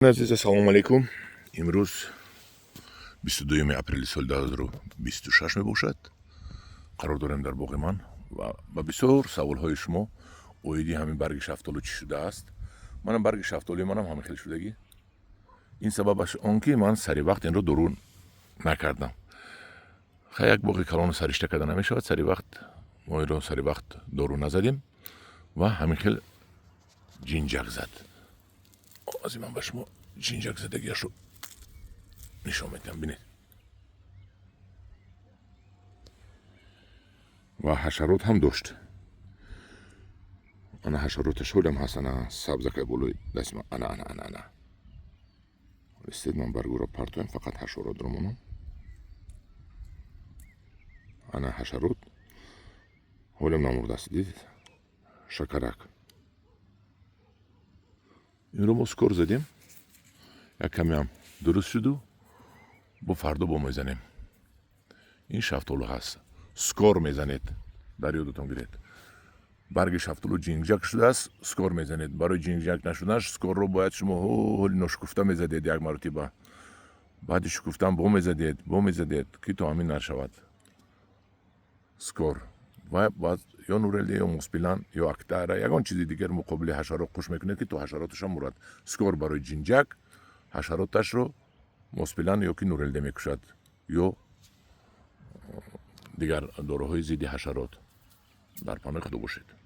Азиз, ассалому алайкум. Имрӯз 22 апрели соли 2026 мебошад. Қарор дорем дар боғи ман ва ба бисёр саволҳои шумо оиди ҳамин барги шафтолу чӣ шудааст. Манам барги шафтолуи манам ҳамин хел шудагӣ. Ин сабабаш он ки ман сари вақт инро дору накардам. Хай, як боғи калону саришта карда намешавад. Сари вақт мо инро сари вақт дору назадем ва ҳамин хел ҷинҷак зад. Аз ман ба шумо ҷинҷак задагиашро нишон медиҳам. Бинед, ва ҳашарот ҳам дошт. Ана, ҳашароташ ҳолам ҳаст. Ана, сабзакай болои дасти ман. Ана, ана, ана, ана. Истед, ман баргуро партоем, фақат ҳашаротро монам. Ана, ҳашарот ҳолам намурдааст, дидед? Шакарак. Инро мо Скор задем, як камеам дуруст шуду бо фардо бо мезанем. Ин шафтолу ҳаст, Скор мезанед. Дар ёдатон гиред, барги шафтолу ҷинҷак шудааст, Скор мезанед. Барои ҷинҷак нашуданаш Скорро бояд шумо ҳоли ношукуфта мезадед як маротиба, баъди шукуфтан бо мезадед, бо мезадед, ки то ҳамин нашавад. Скор ва баъд ё Нурелде, ё Моспилан, ё Актара, ягон чизи дигар муқобили ҳашарот қуш мекунед, ки то ҳашароташа мурад. Скор барои ҷинҷак, ҳашароташро Моспилан ё ки Нурелде мекушад, ё дигар доруҳои зидди ҳашарот. Дар паноҳи Худо бошед.